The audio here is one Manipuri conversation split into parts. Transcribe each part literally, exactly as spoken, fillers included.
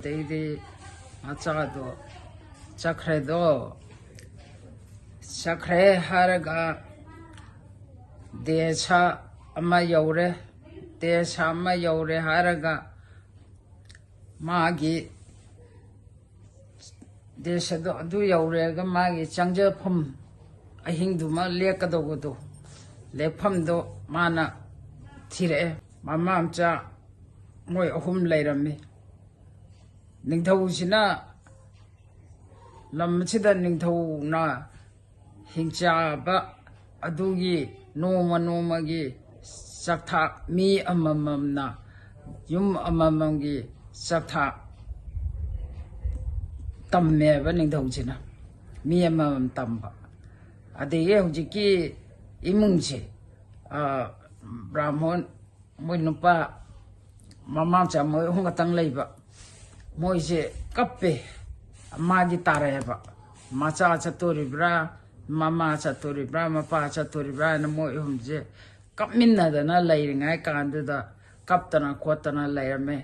ꯑꯗꯩꯗꯤ ꯃꯆꯥꯗꯣ ꯆꯠꯈ꯭ꯔꯦꯗꯣ꯫ ꯆꯠꯈ꯭ꯔꯦ ꯍꯥꯏꯔꯒ ꯗꯦꯁ ꯑꯃ ꯌꯧꯔꯦ꯫ ꯗꯦꯁ ꯑꯃ ꯌꯧꯔꯦ ꯍꯥꯏꯔꯒ ꯃꯥꯒꯤ ꯗꯦꯁ ꯑꯗꯨ, ꯑꯗꯨ ꯌꯧꯔꯦꯒ ꯃꯥꯒꯤ ꯆꯪꯖꯐꯝ, ꯑꯍꯤꯡꯗꯨꯃ ꯂꯦꯛꯀꯗꯧꯕꯗꯣ, ꯂꯦꯛꯐꯝꯗꯣ ꯃꯥꯅ ꯊꯤꯔꯛꯑꯦ꯫ ꯃꯃꯥ ꯃꯆꯥ ꯃꯣꯏ ꯑꯍꯨꯝ ꯂꯩꯔꯝꯃꯤ꯫ ꯅꯤꯡꯊꯧꯁꯤꯅ, ꯂꯝ ꯑꯁꯤꯗ ꯅꯤꯡꯊꯧꯅ ꯍꯤꯡꯆꯥꯕ ꯑꯗꯨꯒꯤ ꯅꯣꯡꯃ ꯅꯣꯡꯃꯒꯤ ꯆꯥꯛꯊꯥꯛ, ꯃꯤ ꯑꯃꯃꯝꯅ ꯌꯨꯝ ꯑꯃꯃꯝꯒꯤ ꯆꯥꯛꯊꯥꯛ ꯇꯝꯃꯦꯕ ꯅꯤꯡꯊꯧꯁꯤꯅ, ꯃꯤ ꯑꯃꯃꯝ ꯇꯝꯕ꯫ ꯑꯗꯒꯤ ꯍꯧꯖꯤꯛꯀꯤ ꯏꯃꯨꯡꯁꯦ, ꯑ, ꯕ꯭ꯔꯥꯍꯃꯣꯟ, ꯃꯣꯏ ꯅꯨꯄꯥ ꯃꯃꯥ ꯃꯆꯥ ꯃꯣꯏ ꯑꯍꯨꯝ ꯈꯛꯇꯪ ꯂꯩꯕ꯫ ꯃꯣꯏꯁꯦ ꯀꯞꯄꯦ꯫ ꯃꯥꯒꯤ ꯇꯥꯔꯛꯑꯦꯕ꯫ ꯃꯆꯥ ꯆꯠꯇꯣꯔꯤꯕ꯭ꯔꯥ, ꯃꯃꯥ ꯆꯠꯇꯣꯔꯤꯕ꯭ꯔꯥ, ꯃꯄꯥ ꯆꯠꯇꯣꯔꯤꯕ꯭ꯔꯥ ꯍꯥꯏꯅ ꯃꯣꯏ ꯑꯍꯨꯝꯁꯦ ꯀꯞꯃꯤꯟꯅꯗꯅ ꯂꯩꯔꯤꯉꯩ ꯀꯥꯟꯗꯨꯗ ꯀꯞꯇꯅ ꯈꯣꯠꯇꯅ ꯂꯩꯔꯝꯃꯦ꯫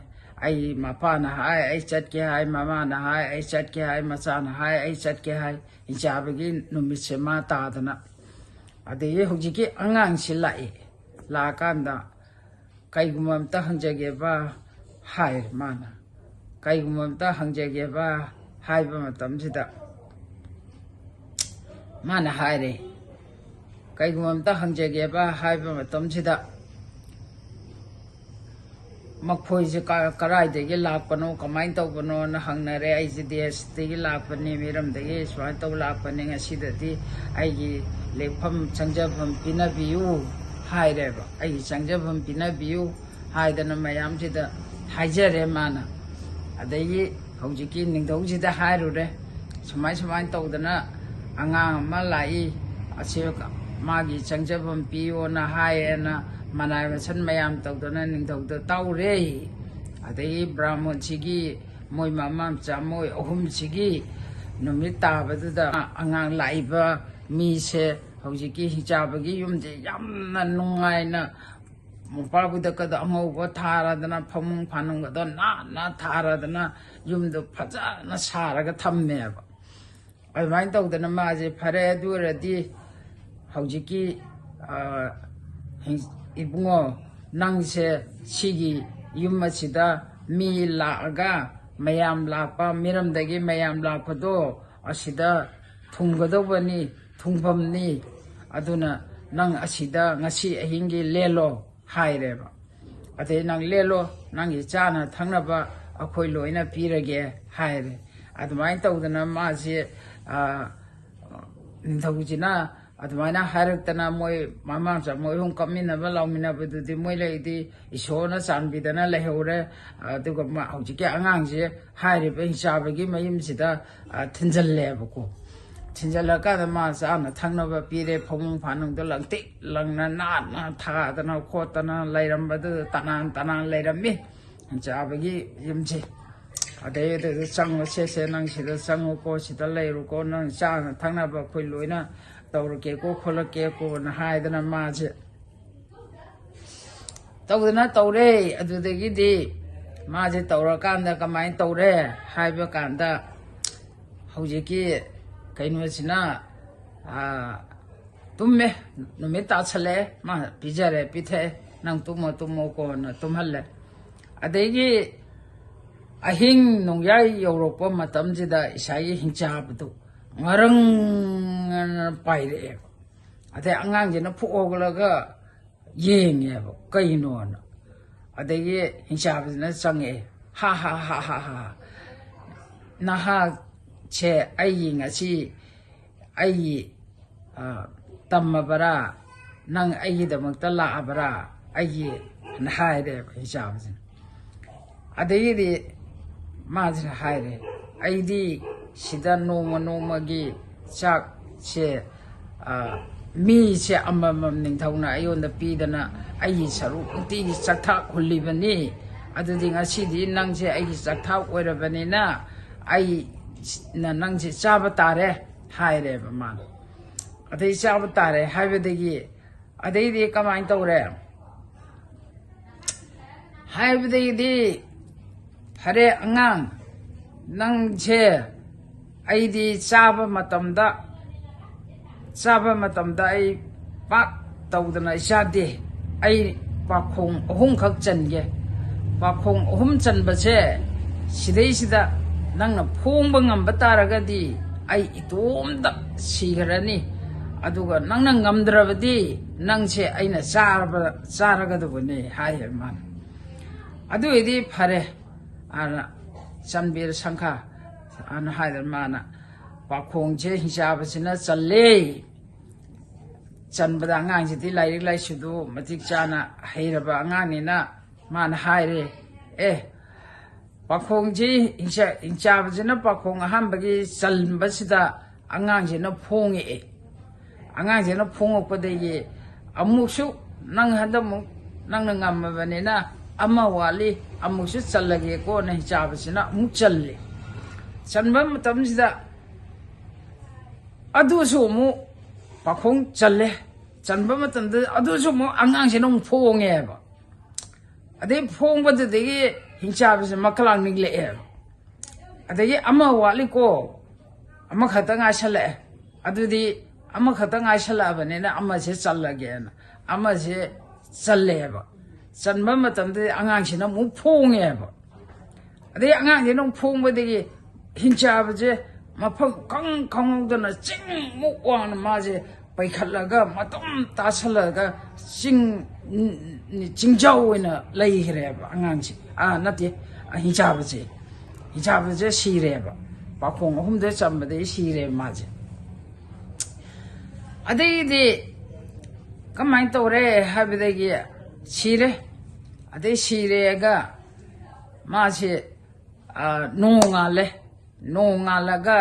ꯑꯩ, ꯃꯄꯥꯅ ꯍꯥꯏ ꯑꯩ ꯆꯠꯀꯦ ꯍꯥꯏ, ꯃꯃꯥꯅ ꯍꯥꯏ ꯑꯩ ꯆꯠꯀꯦ ꯍꯥꯏ, ꯃꯆꯥꯅ ꯍꯥꯏ ꯑꯩ ꯆꯠꯀꯦ ꯍꯥꯏ꯫ ꯍꯤꯡꯆꯥꯕꯒꯤ ꯅꯨꯃꯤꯠꯁꯦ ꯃꯥ ꯇꯥꯗꯅ꯫ ꯑꯗꯒꯤ ꯍꯧꯖꯤꯛꯀꯤ ꯑꯉꯥꯡꯁꯤ ꯂꯥꯛꯏ꯫ ꯂꯥꯛꯑꯀꯥꯟꯗ, "ꯀꯩꯒꯨꯝꯕ ꯑꯝꯇ ꯍꯪꯖꯒꯦꯕ" ꯍꯥꯏꯔꯦ ꯃꯥꯅ꯫ "ꯀꯩꯒꯨꯝꯕ ꯑꯝꯇ ꯍꯪꯖꯒꯦꯕ" ꯍꯥꯏꯕ ꯃꯇꯝꯁꯤꯗ ꯃꯥꯅ ꯍꯥꯏꯔꯦ, "ꯀꯩꯒꯨꯝꯕ ꯑꯝꯇ ꯍꯪꯖꯒꯦꯕ" ꯍꯥꯏꯕ ꯃꯇꯝꯁꯤꯗ, ꯃꯈꯣꯏꯁꯦ ꯀ-, ꯀꯔꯥꯏꯗꯒꯤ ꯂꯥꯛꯄꯅꯣ, ꯀꯃꯥꯏꯅ ꯇꯧꯕꯅꯣꯅ ꯍꯪꯅꯔꯦ꯫ "ꯑꯩꯁꯦ ꯗꯦꯁꯇꯒꯤ ꯂꯥꯛꯄꯅꯤ, ꯃꯤꯔꯝꯗꯒꯤ ꯁꯨꯃꯥꯏꯅ ꯇꯧ ꯂꯥꯛꯄꯅꯤ, ꯉꯁꯤꯗꯗꯤ ꯑꯩꯒꯤ ꯂꯦꯛꯐꯝ, ꯆꯪꯖꯐꯝ ꯄꯤꯅꯕꯤꯌꯨ" ꯍꯥꯏꯔꯦꯕ꯫ "ꯑꯩꯒꯤ ꯆꯪꯖꯐꯝ ꯄꯤꯅꯕꯤꯌꯨ" ꯍꯥꯏꯗꯅ ꯃꯌꯥꯝꯁꯤꯗ ꯍꯥꯏꯖꯔꯦ ꯃꯥꯅ꯫ ꯑꯗꯒꯤ ꯍꯧꯖꯤꯛꯀꯤ ꯅꯤꯡꯊꯧꯁꯤꯗ ꯍꯥꯏꯔꯨꯔꯦ, "ꯁꯨꯃꯥꯏ ꯁꯨꯃꯥꯏꯅ ꯇꯧꯗꯅ ꯑꯉꯥꯡ ꯑꯃ ꯂꯥꯛꯏ, ꯑꯁꯤ ꯃꯥꯒꯤ ꯆꯪꯖꯐꯝ ꯄꯤꯌꯣꯅ ꯍꯥꯏꯌꯦꯅ" ꯃꯅꯥꯏ ꯃꯁꯟ ꯃꯌꯥꯝ ꯇꯧꯗꯅ ꯅꯤꯡꯊꯧꯗ ꯇꯧꯔꯦ꯫ ꯑꯗꯒꯤ ꯕ꯭ꯔꯥꯍꯃꯣꯟꯁꯤꯒꯤ ꯃꯣꯏ ꯃꯃꯥ ꯃꯆꯥ ꯃꯣꯏ ꯑꯍꯨꯝꯁꯤꯒꯤ ꯅꯨꯃꯤꯠ ꯇꯥꯕꯗꯨꯗ ꯑꯉꯥꯡ ꯂꯥꯛꯏꯕ ꯃꯤꯁꯦ ꯍꯧꯖꯤꯛꯀꯤ ꯍꯤꯡꯆꯥꯕꯒꯤ ꯌꯨꯝꯁꯦ ꯌꯥꯝꯅ ꯅꯨꯡꯉꯥꯏꯅ ꯃꯣꯝꯄꯥꯛ ꯐꯤꯗꯛꯀꯗꯣ ꯑꯉꯧꯕ ꯊꯥꯔꯗꯅ, ꯐꯃꯨꯡ ꯐꯥꯅꯨꯡꯒꯗꯣ ꯅꯥꯟꯅ ꯊꯥꯔꯗꯅ, ꯌꯨꯝꯗꯣ ꯐꯖꯅ ꯁꯥꯔꯒ ꯊꯝꯃꯦꯕ꯫ ꯑꯗꯨꯃꯥꯏꯅ ꯇꯧꯗꯅ ꯃꯥꯁꯦ, "ꯐꯔꯦ, ꯑꯗꯨ ꯑꯣꯏꯔꯗꯤ ꯍꯧꯖꯤꯛꯀꯤ, ꯑ, ꯍꯤꯡ-, ꯏꯕꯨꯡꯉꯣ, ꯅꯪꯁꯦ ꯁꯤꯒꯤ ꯌꯨꯝ ꯑꯁꯤꯗ ꯃꯤ ꯂꯥꯛꯑꯒ, ꯃꯌꯥꯝ ꯂꯥꯛꯄ, ꯃꯤꯔꯝꯗꯒꯤ ꯃꯌꯥꯝ ꯂꯥꯛꯄꯗꯣ ꯑꯁꯤꯗ ꯊꯨꯡꯒꯗꯧꯕꯅꯤ, ꯊꯨꯡꯐꯝꯅꯤ꯫ ꯑꯗꯨꯅ ꯅꯪ ꯑꯁꯤꯗ ꯉꯁꯤ ꯑꯍꯤꯡꯒꯤ ꯂꯦꯜꯂꯣ" ꯍꯥꯏꯔꯦꯕ꯫ "ꯑꯗꯩ ꯅꯪ ꯂꯦꯜꯂꯣ, ꯅꯪꯒꯤ ꯆꯥꯅ ꯊꯛꯅꯕ ꯑꯩꯈꯣꯏ ꯂꯣꯏꯅ ꯄꯤꯔꯒꯦ" ꯍꯥꯏꯔꯦ꯫ ꯑꯗꯨꯃꯥꯏꯅ ꯇꯧꯗꯅ ꯃꯥꯁꯦ, ꯑ, ꯅꯤꯡꯊꯧꯁꯤꯅ ꯑꯗꯨꯃꯥꯏꯅ ꯍꯥꯏꯔꯛꯇꯅ, ꯃꯣꯏ ꯃꯃꯥ ꯃꯆꯥ ꯃꯣꯏ ꯑꯍꯨꯝ ꯀꯞꯃꯤꯟꯅꯕ ꯂꯥꯎꯃꯤꯟꯅꯕꯗꯨꯗꯤ ꯃꯣꯏ ꯂꯩꯗꯤ ꯏꯁꯣꯔꯅ ꯆꯥꯟꯕꯤꯗꯅ ꯂꯩꯍꯧꯔꯦ꯫ ꯑꯗꯨꯒ ꯃꯥ ꯍꯧꯖꯤꯛꯀꯤ ꯑꯉꯥꯡꯁꯦ ꯍꯥꯏꯔꯤꯕ ꯍꯤꯡꯆꯥꯕꯒꯤ ꯃꯌꯨꯝꯁꯤꯗ, ꯑ, ꯊꯤꯟꯖꯜꯂꯦꯕꯀꯣ꯫ ꯊꯤꯟꯖꯜꯂꯀꯥꯟꯗ ꯃꯥ ꯆꯥꯅ ꯊꯛꯅꯕ ꯄꯤꯔꯦ, ꯐꯃꯨꯡ ꯐꯥꯅꯨꯡꯗꯣ ꯂꯪꯇꯤꯛ ꯂꯪꯅ ꯅꯥꯟꯅ ꯊꯥꯗꯅ ꯈꯣꯠꯇꯅ ꯂꯩꯔꯝꯕꯗꯨꯗ ꯇꯅꯥꯟ ꯇꯅꯥꯟ ꯂꯩꯔꯝꯃꯤ ꯍꯤꯡꯆꯥꯕꯒꯤ ꯌꯨꯝꯁꯦ꯫ ꯑꯗꯩ ꯑꯗꯨꯗ ꯆꯪꯉꯣ, "ꯁꯦ, ꯁꯦ, ꯅꯪ ꯁꯤꯗ ꯆꯪꯉꯨꯀꯣ, ꯁꯤꯗ ꯂꯩꯔꯨꯀꯣ, ꯅꯪ ꯆꯥꯅ ꯊꯛꯅꯕ ꯑꯩꯈꯣꯏ ꯂꯣꯏꯅ ꯇꯧꯔꯛꯀꯦꯀꯣ, ꯈꯣꯠꯂꯛꯀꯦꯀꯣꯅ" ꯍꯥꯏꯗꯅ ꯃꯥꯁꯦ ꯇꯧꯗꯅ ꯇꯧꯔꯦ꯫ ꯑꯗꯨꯗꯒꯤꯗꯤ ꯃꯥꯁꯦ ꯇꯧꯔꯀꯥꯟꯗ ꯀꯃꯥꯏꯅ ꯇꯧꯔꯦ ꯍꯥꯏꯕ ꯀꯥꯟꯗ, ꯍꯧꯖꯤꯛꯀꯤ ꯀꯩꯅꯣꯁꯤꯅ, ꯑꯥ, ꯇꯨꯝꯃꯦ꯫ ꯅꯨꯃꯤꯠ ꯇꯥꯁꯜꯂꯛꯑꯦ꯫ ꯃꯥ ꯄꯤꯖꯔꯦ, ꯄꯤꯊꯛꯑꯦ, "ꯅꯪ ꯇꯨꯝꯃꯣ, ꯇꯨꯝꯃꯣꯀꯣꯅ" ꯇꯨꯝꯍꯜꯂꯦ꯫ ꯑꯗꯒꯤ ꯑꯍꯤꯡ ꯅꯣꯡꯌꯥꯏ ꯌꯧꯔꯛꯄ ꯃꯇꯝꯁꯤꯗ ꯏꯁꯥꯒꯤ ꯍꯤꯡꯆꯥꯕꯗꯨ ꯉꯔꯪ ꯑꯅ ꯄꯥꯏꯔꯛꯑꯦꯕ꯫ ꯑꯗꯩ ꯑꯉꯥꯡꯁꯤꯅ ꯐꯨꯛ ꯍꯧꯒꯠꯂꯒ ꯌꯦꯡꯉꯦꯕ, ꯀꯩꯅꯣꯅ꯫ ꯑꯗꯒꯤ ꯍꯤꯡꯆꯥꯕꯁꯤꯅ ꯆꯪꯉꯛꯑꯦ꯫ "ꯍꯥ, ꯍꯥ, ꯍꯥ, ꯍꯥ, ꯍꯥ꯫ ꯅꯍꯥꯁꯦ ꯑꯩꯒꯤ ꯉꯁꯤ ꯑꯩꯒꯤ, ꯑ, ꯇꯝꯃꯕꯔꯥ? ꯅꯪ ꯑꯩꯒꯤꯗꯃꯛꯇ ꯂꯥꯛꯑꯕꯔꯥ? ꯑꯩꯒꯤ" ꯍꯥꯏꯔꯦꯕ ꯍꯤꯡꯆꯥꯕꯁꯤꯅ꯫ ꯑꯗꯒꯤꯗꯤ ꯃꯥꯁꯤꯅ ꯍꯥꯏꯔꯦ, "ꯑꯩꯗꯤ ꯁꯤꯗ ꯅꯣꯡꯃ ꯅꯣꯡꯃꯒꯤ ꯆꯥꯛꯁꯦ, ꯑ, ꯃꯤꯁꯦ ꯑꯃꯃꯝ ꯅꯤꯡꯊꯧꯅ ꯑꯩꯉꯣꯟꯗ ꯄꯤꯗꯅ ꯑꯩꯒꯤ ꯁꯔꯨꯛ ꯅꯨꯡꯇꯤꯒꯤ ꯆꯥꯛꯊꯥꯛ ꯍꯨꯜꯂꯤꯕꯅꯤ꯫ ꯑꯗꯨꯗꯤ ꯉꯁꯤꯗꯤ ꯅꯪꯁꯦ ꯑꯩꯒꯤ ꯆꯥꯛꯊꯥꯛ ꯑꯣꯏꯔꯕꯅꯤꯅ ꯑꯩꯅ ꯅꯪꯁꯦ ꯆꯥꯕ ꯇꯥꯔꯦ" ꯍꯥꯏꯔꯦꯕ ꯃꯥꯅ꯫ ꯑꯗꯩ ꯆꯥꯕ ꯇꯥꯔꯦ ꯍꯥꯏꯕꯗꯒꯤ, ꯑꯗꯩꯗꯤ ꯀꯃꯥꯏꯅ ꯇꯧꯔꯦ? ꯍꯥꯏꯕꯗꯒꯤꯗꯤ, "ꯐꯔꯦ ꯑꯉꯥꯡ, ꯅꯪꯁꯦ ꯑꯩꯗꯤ ꯆꯥꯕ ꯃꯇꯝꯗ, ꯆꯥꯕ ꯃꯇꯝꯗ ꯑꯩ ꯄꯥꯛ ꯇꯧꯗꯅ ꯑꯩ ꯆꯥꯗꯦ꯫ ꯑꯩ ꯄꯥꯈꯣꯡ ꯑꯍꯨꯝꯈꯛ ꯆꯟꯒꯦ꯫ ꯄꯥꯈꯣꯡ ꯑꯍꯨꯝ ꯆꯟꯕꯁꯦ, ꯁꯤꯗꯩꯁꯤꯗ ꯅꯪꯅ ꯐꯣꯡꯕ ꯉꯝꯕ ꯇꯥꯔꯒꯗꯤ ꯑꯩ ꯏꯇꯣꯝꯇ ꯁꯤꯈ꯭ꯔꯅꯤ꯫ ꯑꯗꯨꯒ ꯅꯪꯅ ꯉꯝꯗ꯭ꯔꯕꯗꯤ ꯅꯪꯁꯦ ꯑꯩꯅ ꯆꯥꯔꯕ, ꯆꯥꯔꯒꯗꯧꯕꯅꯤ" ꯍꯥꯏꯌꯦ ꯃꯥꯅ꯫ ꯑꯗꯨ ꯑꯣꯏꯗꯤ ꯐꯔꯦ, ꯑꯅ, "ꯆꯟꯕꯤꯔ ꯁꯪꯈꯥ" ꯑꯅ ꯍꯥꯏꯗꯅ ꯃꯥꯅ ꯄꯥꯈꯣꯡꯁꯦ ꯍꯤꯡꯆꯥꯕꯁꯤꯅ ꯆꯜꯂꯦ꯫ ꯆꯟꯕꯗ ꯑꯉꯥꯡꯁꯤꯗꯤ ꯂꯥꯏꯔꯤꯛ ꯂꯥꯏꯁꯨꯗꯨ ꯃꯇꯤꯛ ꯆꯥꯅ ꯍꯩꯔꯕ ꯑꯉꯥꯡꯅꯤꯅ ꯃꯥꯅ ꯍꯥꯏꯔꯦ, "ꯑꯦ, ꯄꯥꯈꯣꯡꯁꯤ ꯍꯤꯡꯆꯥ-, ꯍꯤꯡꯆꯥꯕꯁꯤꯅ ꯄꯥꯈꯣꯡ ꯑꯍꯥꯟꯕꯒꯤ ꯆꯟꯕꯁꯤꯗ ꯑꯉꯥꯡꯁꯤꯅ ꯐꯣꯡꯉꯛꯑꯦ꯫ ꯑꯉꯥꯡꯁꯤꯅ ꯐꯣꯡꯉꯛꯄꯗꯒꯤ ꯑꯃꯨꯛꯁꯨ ꯅꯪ ꯍꯟꯗꯛꯃꯨꯛ ꯅꯪꯅ ꯉꯝꯃꯕꯅꯤꯅ ꯑꯃ ꯋꯥꯠꯂꯤ, ꯑꯃꯨꯛꯁꯨ ꯆꯜꯂꯒꯦꯀꯣꯅ" ꯍꯤꯡꯆꯥꯕꯁꯤꯅ ꯑꯃꯨꯛ ꯆꯜꯂꯦ꯫ ꯆꯟꯕ ꯃꯇꯝꯁꯤꯗ ꯑꯗꯨꯁꯨ ꯑꯃꯨꯛ ꯄꯥꯈꯣꯡ ꯆꯜꯂꯦ꯫ ꯆꯟꯕ ꯃꯇꯝꯗ ꯑꯗꯨꯁꯨ ꯑꯃꯨꯛ ꯑꯉꯥꯡꯁꯤꯅ ꯑꯃꯨꯛ ꯐꯣꯡꯉꯦꯕ꯫ ꯑꯗꯩ ꯐꯣꯡꯕꯗꯨꯗꯒꯤ ꯍꯤꯡꯆꯥꯕꯁꯦ ꯃꯈꯂꯥꯡ ꯅꯤꯡꯂꯛꯑꯦꯕ꯫ ꯑꯗꯒꯤ ꯑꯃ ꯋꯥꯠꯂꯤꯀꯣ, ꯑꯃꯈꯛꯇ ꯉꯥꯏꯁꯜꯂꯛꯑꯦ꯫ ꯑꯗꯨꯗꯤ ꯑꯃꯈꯛꯇ ꯉꯥꯏꯁꯜꯂꯛꯑꯕꯅꯤꯅ ꯑꯃꯁꯦ ꯆꯜꯂꯒꯦꯅ ꯑꯃꯁꯦ ꯆꯜꯂꯦꯕ꯫ ꯆꯟꯕ ꯃꯇꯝꯗꯗꯤ ꯑꯉꯥꯡꯁꯤꯅ ꯑꯃꯨꯛ ꯐꯣꯡꯉꯦꯕ꯫ ꯑꯗꯩ ꯑꯉꯥꯡꯁꯤꯅ ꯑꯃꯨꯛ ꯐꯣꯡꯕꯗꯒꯤ ꯍꯤꯡꯆꯥꯕꯁꯦ ꯃꯐꯝ ꯈꯪ ꯈꯪꯍꯧꯗꯅ ꯆꯤꯡꯃꯨꯛ ꯋꯥꯡꯅ ꯃꯥꯁꯦ ꯄꯩꯈꯠꯂꯒ ꯃꯇꯨꯝ ꯇꯥꯁꯜꯂꯒ ꯆꯤꯡ, ꯆꯤꯡꯖꯥꯎ ꯑꯣꯏꯅ ꯂꯩꯈ꯭ꯔꯦꯕ ꯑꯉꯥꯡꯁꯦ꯫ ꯑꯥ, ꯅꯠꯇꯦ, ꯍꯤꯡꯆꯥꯕꯁꯦ꯫ ꯍꯤꯡꯆꯥꯕꯁꯦ ꯁꯤꯔꯦꯕ꯫ ꯄꯥꯈꯣꯡ ꯑꯍꯨꯝꯗ ꯆꯟꯕꯗꯒꯤ ꯁꯤꯔꯦꯕ ꯃꯥꯁꯦ꯫ ꯑꯗꯩꯗꯤ ꯀꯃꯥꯏꯅ ꯇꯧꯔꯦ ꯍꯥꯏꯕꯗꯒꯤ ꯁꯤꯔꯦ꯫ ꯑꯗꯩ ꯁꯤꯔꯦꯒ ꯃꯥꯁꯦ, ꯑ, ꯅꯣꯡꯉꯥꯜꯂꯦ꯫ ꯅꯣꯡꯉꯥꯜꯂꯒ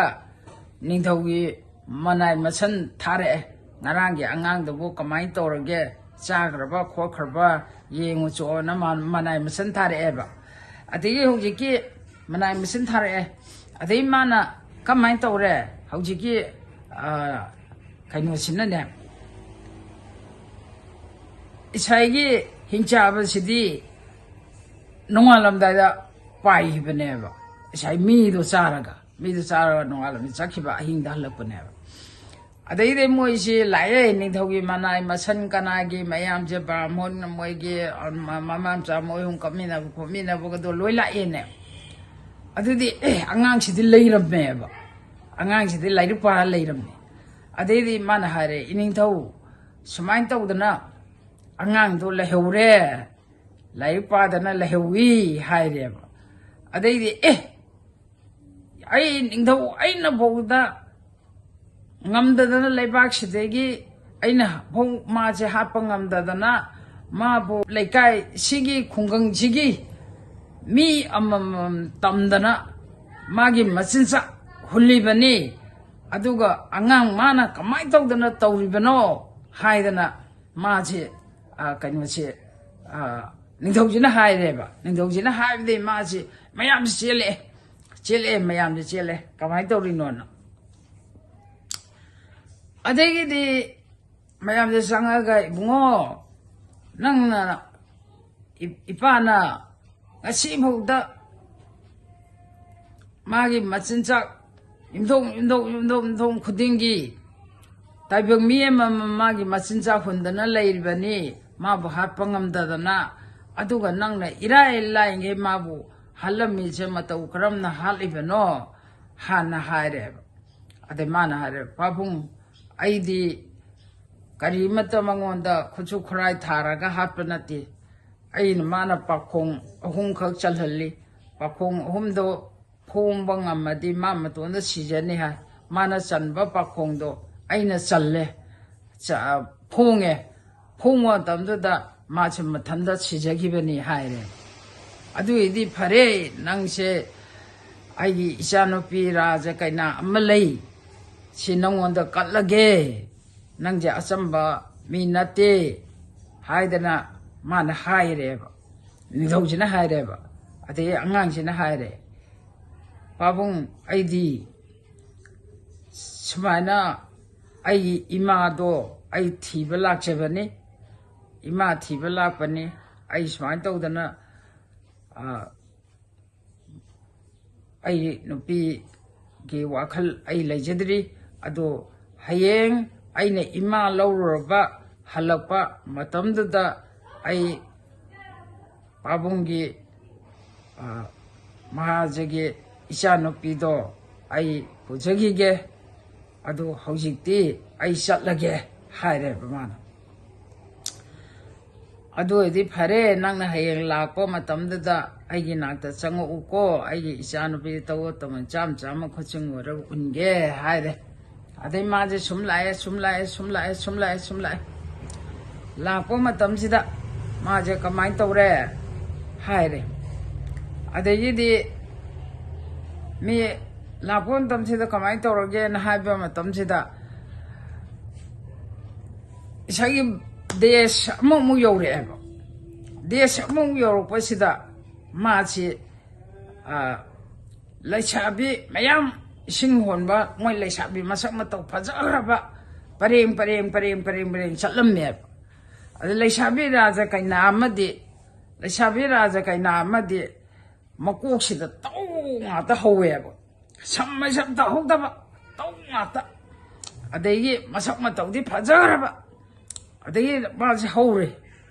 ꯅꯤꯡꯊꯧꯒꯤ ꯃꯅꯥꯏ ꯃꯁꯟ ꯊꯥꯔꯛꯑꯦ꯫ "ꯉꯔꯥꯡꯒꯤ ꯑꯉꯥꯡꯗꯨꯕꯨ ꯀꯃꯥꯏꯅ ꯇꯧꯔꯒꯦ? ꯆꯥꯈ꯭ꯔꯕ ꯈꯣꯠꯈ꯭ꯔꯕ ꯌꯦꯡꯉꯨ ꯆꯣꯅ" ꯃꯥ-, ꯃꯅꯥꯏ ꯃꯁꯟ ꯊꯥꯔꯛꯑꯦꯕ꯫ ꯑꯗꯒꯤ ꯍꯧꯖꯤꯛꯀꯤ ꯃꯅꯥꯏ ꯃꯁꯟ ꯊꯥꯔꯛꯑꯦ꯫ ꯑꯗꯩ ꯃꯥꯅ ꯀꯃꯥꯏꯅ ꯇꯧꯔꯦ? ꯍꯧꯖꯤꯛꯀꯤ, ꯑ, ꯀꯩꯅꯣꯁꯤꯅꯅꯦ, ꯉꯁꯥꯏꯒꯤ ꯍꯤꯡꯆꯥꯕꯁꯤꯗꯤ ꯅꯣꯡꯉꯥꯜꯂꯝꯗꯥꯏꯗ ꯄꯥꯏꯈꯤꯕꯅꯦꯕ꯫ ꯉꯁꯥꯏ ꯃꯤꯗꯣ ꯆꯥꯔꯒ, ꯃꯤꯗꯣ ꯆꯥꯔꯒ ꯅꯣꯡꯉꯥꯜꯂꯝꯗꯥꯏ ꯆꯠꯈꯤꯕ, ꯑꯍꯤꯡꯗ ꯍꯜꯂꯛꯄꯅꯦꯕ꯫ ꯑꯗꯩꯗꯤ ꯃꯣꯏꯁꯤ ꯂꯥꯛꯑꯦ, ꯅꯤꯡꯊꯧꯒꯤ ꯃꯅꯥꯏ ꯃꯁꯟ ꯀꯅꯥꯒꯤ ꯃꯌꯥꯝꯁꯦ, ꯕ꯭ꯔꯥꯍꯃꯣꯟ ꯃꯣꯏꯒꯤ, ꯑ, ꯃ-, ꯃꯃꯥ ꯃꯆꯥ ꯃꯣꯏ ꯑꯍꯨꯝ ꯀꯞꯃꯤꯟꯅꯕ ꯈꯣꯠꯃꯤꯟꯅꯕꯒꯗꯣ ꯂꯣꯏ ꯂꯥꯛꯑꯦꯅꯦ꯫ ꯑꯗꯨꯗꯤ ꯑꯦ, ꯑꯉꯥꯡꯁꯤꯗꯤ ꯂꯩꯔꯝꯃꯦꯕ꯫ ꯑꯉꯥꯡꯁꯤꯗꯤ ꯂꯥꯏꯔꯤꯛ ꯄꯥꯔ ꯂꯩꯔꯝꯃꯦ꯫ ꯑꯗꯩꯗꯤ ꯃꯥꯅ ꯍꯥꯏꯔꯦ, "ꯏꯅꯤꯡꯊꯧ, ꯁꯨꯃꯥꯏꯅ ꯇꯧꯗꯅ ꯑꯉꯥꯡꯗꯣ ꯂꯩꯍꯧꯔꯦ, ꯂꯥꯏꯔꯤꯛ ꯄꯥꯗꯅ ꯂꯩꯍꯧꯏ" ꯍꯥꯏꯔꯦꯕ꯫ ꯑꯗꯩꯗꯤ, "ꯑꯦ, ꯑꯩ ꯅꯤꯡꯊꯧ, ꯑꯩꯅ ꯐꯥꯎꯗ ꯉꯝꯗꯗꯅ ꯂꯩꯕꯥꯛꯁꯤꯗꯒꯤ ꯑꯩꯅ ꯐꯥꯎ ꯃꯥꯁꯦ ꯍꯥꯠꯄ ꯉꯝꯗꯗꯅ ꯃꯥꯕꯨ ꯂꯩꯀꯥꯏ ꯁꯤꯒꯤ ꯈꯨꯡꯒꯪꯁꯤꯒꯤ ꯃꯤ ꯑꯃꯃꯝ ꯇꯝꯗꯅ ꯃꯥꯒꯤ ꯃꯆꯤꯟꯖꯥꯛ ꯍꯨꯜꯂꯤꯕꯅꯤ, ꯑꯗꯨꯒ ꯑꯉꯥꯡ ꯃꯥꯅ ꯀꯃꯥꯏꯅ ꯇꯧꯗꯅ ꯇꯧꯔꯤꯕꯅꯣ?" ꯍꯥꯏꯗꯅ ꯃꯥꯁꯦ, ꯑ, ꯀꯩꯅꯣꯁꯦ, ꯑ, ꯅꯤꯡꯊꯧꯁꯤꯅ ꯍꯥꯏꯔꯦꯕ꯫ ꯅꯤꯡꯊꯧꯁꯤꯅ ꯍꯥꯏꯕꯗꯒꯤ ꯃꯥꯁꯤ, ꯃꯌꯥꯝꯁꯤ ꯆꯦꯜꯂꯛꯑꯦ, ꯆꯦꯜꯂꯛꯑꯦ, ꯃꯌꯥꯝꯁꯤ ꯆꯦꯜꯂꯦ꯫ ꯀꯃꯥꯏꯅ ꯇꯧꯔꯤꯅꯣꯅ? ꯑꯗꯒꯤꯗꯤ ꯃꯌꯥꯝꯁꯦ ꯆꯪꯉꯒ, "ꯏꯕꯨꯡꯉꯣ, ꯅꯪꯅ, ꯏ-, ꯏꯄꯥꯅ ꯉꯁꯤꯐꯥꯎꯗ ꯃꯥꯒꯤ ꯃꯆꯤꯟꯖꯥꯛ ꯌꯨꯝꯊꯣꯡ, ꯌꯨꯝꯊꯣꯡ, ꯌꯨꯝꯊꯣꯡ, ꯌꯨꯝꯊꯣꯡ ꯈꯨꯗꯤꯡꯒꯤ ꯇꯥꯏꯕꯪ ꯃꯤ ꯑꯃꯃꯝ ꯃꯥꯒꯤ ꯃꯆꯤꯟꯖꯥꯛ ꯍꯨꯟꯗꯅ ꯂꯩꯔꯤꯕꯅꯤ, ꯃꯥꯕꯨ ꯍꯥꯠꯄ ꯉꯝꯗꯗꯅ꯫ ꯑꯗꯨꯒ ꯅꯪꯅ ꯏꯔꯥꯏ ꯂꯥꯏꯉꯩ ꯃꯥꯕꯨ ꯍꯥꯠꯂꯝꯃꯤꯁꯦ ꯃꯇꯧ ꯀꯔꯝꯅ ꯍꯥꯠꯂꯤꯕꯅꯣ?" ꯍꯥꯟꯅ ꯍꯥꯏꯔꯦꯕ꯫ ꯑꯗꯩ ꯃꯥꯅ ꯍꯥꯏꯔꯦ, "ꯄꯥꯕꯨꯡ, ꯑꯩꯗꯤ ꯀꯔꯤꯃꯠꯇ ꯃꯉꯣꯟꯗ ꯈꯨꯠꯁꯨ ꯈꯨꯠꯂꯥꯏ ꯊꯥꯔꯒ ꯍꯥꯠꯄ ꯅꯠꯇꯦ꯫ ꯑꯩꯅ, ꯃꯥꯅ ꯄꯥꯈꯣꯡ ꯑꯍꯨꯝꯈꯛ ꯆꯜꯍꯜꯂꯤ꯫ ꯄꯥꯈꯣꯡ ꯑꯍꯨꯝꯗꯣ ꯐꯣꯡꯕ ꯉꯝꯃꯗꯤ ꯃꯥ ꯃꯇꯣꯟꯗ ꯁꯤꯖꯅꯤ ꯍꯥꯏ꯫ ꯃꯥꯅ ꯆꯟꯕ ꯄꯥꯈꯣꯡꯗꯣ ꯑꯩꯅ ꯆꯜꯂꯦ, ꯆ-, ꯐꯣꯡꯉꯦ꯫ ꯐꯣꯡꯕ ꯃꯇꯝꯗꯨꯗ ꯃꯥꯁꯦ ꯃꯊꯟꯇ ꯁꯤꯖꯈꯤꯕꯅꯤ" ꯍꯥꯏꯔꯦ꯫ "ꯑꯗꯨꯏꯗꯤ ꯐꯔꯦ, ꯅꯪꯁꯦ ꯑꯩꯒꯤ ꯏꯆꯥꯅꯨꯄꯤ ꯔꯥꯖ ꯀꯩꯅꯥ ꯑꯃ ꯂꯩ, ꯁꯤ ꯅꯪꯉꯣꯟꯗ ꯀꯠꯂꯒꯦ, ꯅꯪꯁꯦ ꯑꯆꯝꯕ ꯃꯤ ꯅꯠꯇꯦ" ꯍꯥꯏꯗꯅ ꯃꯥꯅ ꯍꯥꯏꯔꯦꯕ, ꯅꯤꯡꯊꯧꯁꯤꯅ ꯍꯥꯏꯔꯦꯕ꯫ ꯑꯗꯩ ꯑꯉꯥꯡꯁꯤꯅ ꯍꯥꯏꯔꯦ, "ꯄꯥꯕꯨꯡ, ꯑꯩꯗꯤ ꯁꯨꯃꯥꯏꯅ ꯑꯩꯒꯤ ꯏꯃꯥꯗꯣ ꯑꯩ ꯊꯤꯕ ꯂꯥꯛꯆꯕꯅꯤ, ꯏꯃꯥ ꯊꯤꯕ ꯂꯥꯛꯄꯅꯤ, ꯑꯩ ꯁꯨꯃꯥꯏꯅ ꯇꯧꯗꯅ ꯑ, ꯑꯩ ꯅꯨꯄꯤꯒꯤ ꯋꯥꯈꯜ ꯑꯩ ꯂꯩꯖꯗ꯭ꯔꯤ꯫ ꯑꯗꯣ ꯍꯌꯦꯡ ꯑꯩꯅ ꯏꯃꯥ ꯂꯧꯔꯨꯔꯕ ꯍꯜꯂꯛꯄ ꯃꯇꯝꯗꯨꯗ ꯑꯩ ꯄꯥꯕꯨꯡꯒꯤ, ꯑ, ꯃꯍꯥꯖꯒꯤ ꯏꯆꯥꯅꯨꯄꯤꯗꯣ ꯑꯩ ꯄꯨꯖꯈꯤꯒꯦ꯫ ꯑꯗꯨ ꯍꯧꯖꯤꯛꯇꯤ ꯑꯩ ꯆꯠꯂꯒꯦ ꯍꯥꯏꯔꯦꯕ ꯃꯥꯅ꯫ ꯑꯗꯨ ꯑꯣꯏꯔꯗꯤ ꯐꯔꯦ, ꯅꯪꯅ ꯍꯌꯦꯡ ꯂꯥꯛꯄ ꯃꯇꯝꯗꯨꯗ ꯑꯩꯒꯤ ꯅꯥꯛꯇ ꯆꯪꯉꯛꯎꯀꯣ, ꯑꯩꯒꯤ ꯏꯆꯥꯅꯨꯄꯤ ꯇꯧꯕ ꯇꯧꯅ ꯆꯥꯝ ꯆꯥꯝꯃ ꯈꯨꯠꯁꯤꯡ ꯑꯣꯏꯔꯒ ꯎꯟꯒꯦ ꯍꯥꯏꯔꯦ꯫ ꯑꯗꯩ ꯃꯥꯁꯦ ꯁꯨꯝ ꯂꯥꯛꯑꯦ, ꯁꯨꯝ ꯂꯥꯛꯑꯦ, ꯁꯨꯝ ꯂꯥꯛꯑꯦ, ꯁꯨꯝ ꯂꯥꯛꯑꯦ, ꯁꯨꯝ ꯂꯥꯛꯑꯦ꯫ ꯂꯥꯛꯄ ꯃꯇꯝꯁꯤꯗ ꯃꯥꯁꯦ ꯀꯃꯥꯏꯅ ꯇꯧꯔꯦ ꯍꯥꯏꯔꯦ꯫ ꯑꯗꯒꯤꯗꯤ ꯃꯤ ꯂꯥꯛꯄ ꯃꯇꯝꯁꯤꯗ ꯀꯃꯥꯏꯅ ꯇꯧꯔꯒꯦꯅ ꯍꯥꯏꯕ ꯃꯇꯝꯁꯤꯗ ꯉꯁꯥꯏꯒꯤ ꯗꯦꯁ ꯑꯃꯃꯨꯛ ꯌꯧꯔꯛꯑꯦꯕ꯫ ꯗꯦꯁ ꯑꯃꯃꯨꯛ ꯌꯧꯔꯛꯄꯁꯤꯗ ꯃꯥꯁꯤ, ꯑ, ꯂꯩꯁꯥꯕꯤ ꯃꯌꯥꯝ, ꯏꯁꯤꯡ ꯍꯣꯟꯕ ꯃꯣꯏ ꯂꯩꯁꯥꯕꯤ ꯃꯁꯛ ꯃꯇꯧ ꯐꯖꯈ꯭ꯔꯕ ꯄꯔꯦꯡ ꯄꯔꯦꯡ ꯄꯔꯦꯡ ꯄꯔꯦꯡ ꯄꯔꯦꯡ ꯆꯠꯂꯝꯃꯦꯕ꯫ ꯑꯗ ꯂꯩꯁꯥꯕꯤ ꯔꯥꯖ ꯀꯩꯅꯥ ꯑꯃꯗꯤ, ꯂꯩꯁꯥꯕꯤ ꯔꯥꯖ ꯀꯩꯅꯥ ꯑꯃꯗꯤ ꯃꯀꯣꯛꯁꯤꯗ ꯇꯧ ꯉꯥꯛꯇ ꯍꯧꯋꯦꯕ꯫ ꯁꯝ ꯃꯩꯁꯝ ꯇꯧꯍꯧꯗꯕ, ꯇꯧ ꯉꯥꯛꯇ꯫ ꯑꯗꯒꯤ ꯃꯁꯛ ꯃꯇꯧꯗꯤ ꯐꯖꯈ꯭ꯔꯕ꯫ ꯑꯗꯒꯤ ꯃꯥꯁꯦ ꯍꯧꯔꯦ꯫